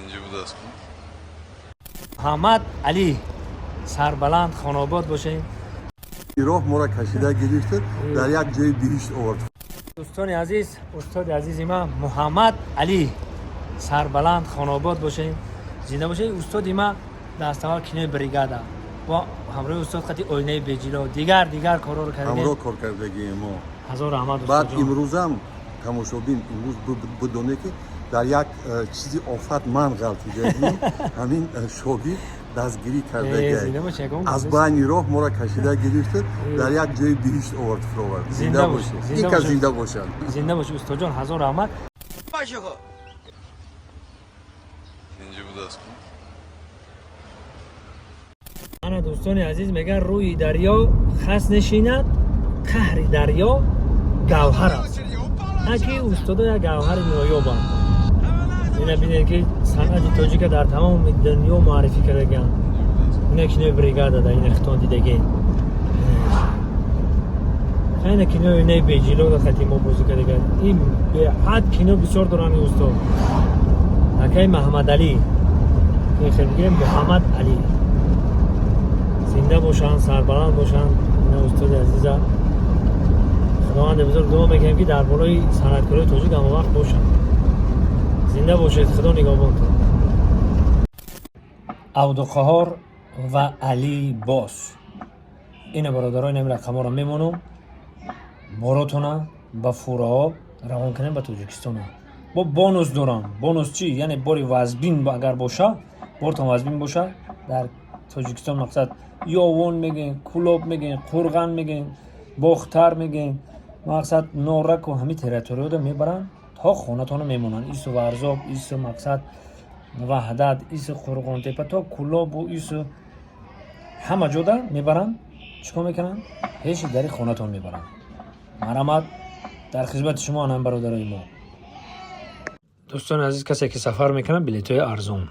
Инҷи будааст. Муҳаммад Алӣ, сарбаланд, хонобод бошед. Роҳ моро кашида гирифта, дар як ҷои биҳишт овард. Дӯстони азиз, устоди азизи ман Муҳаммад Алӣ, сарбаланд, хонобод бошед, зинда бошед. Устоди ман даставвал кинои «Бригада», бо ҳамроҳи устод қати «Оинаи беҷило», дигар дигар корҳоро кардем. Ҳамроҳ кор кардагии мо. Ҳазор раҳмат, Баъд устодҷон. Имрӯзам тамошобин имрӯз бидоне, ки дар як чизи офат ман ғалтидагӣ, ҳамин шогирд дастгирӣ кардагӣ. Зинда бошед, ягон Аз гап. байни роҳ моро кашида гирифта, дар як ҷои биҳишт овард, фуровард. Зинда бошед, зинда Ин кас бошед. зинда бошанд. Зинда бошед, устодҷон, ҳазор раҳмат. Бошихо. Инҷи будааст. Ана, дӯстони азиз, мегӯянд, рӯи дарё хас нешинад, қаҳри дарё гавҳар аст. Аки устодо як гавҳари ноёбанд. Ина бинед, ки санъати тоҷика дар тамоми дунё муаррифӣ кардагианд. Ина кинои «Бригада» да, ина хитон дидагӣ. Ина кинои «Оинаи беҷило» да қати мо бозӣ кардагианд. Ин беҳад кино бисёр доранд ин устод, акаи Маҳаммадалӣ, хел бигирем, Муҳаммад Алӣ. Зинда бошанд, сарбаланд бошанд. Ина устоди азиза Худованди бузург дуо мекунем, ки дар болои санъаткорои тоҷик ҳама вақт бошанд. Зинда бошед, Худо нигаҳбонтон. Абдуқаҳор ва Али Бос. Ина, бародаро, инами рақамҳоро мемонам, боротона ба фураҳо равон кунем ба Тоҷикистона. Бо бонус дорам. Бонус чӣ? Яъне бори вазбин агар боша, бортон вазбин боша, дар Тоҷикистон, мақсад, Ёвон мегӯем, Кулоб мегӯем, Қурған мегӯем, Бохтар мегӯем, мақсад, Нораку, ҳамин территорияда мебаранд, то хонатона мемонанд. Ису Варзоб, ису, мақсад, Ваҳдат, ису Қурғонтепа то Кулобу ису ҳама ҷода мебаранд. Чӣ кор мекунанд? Пеши дари хонатон мебаранд. Марҳамат, дар хизмати шумо анам, бародарои мо. Дӯстони азиз, касе ки сафар мекунад, билетҳои арзон.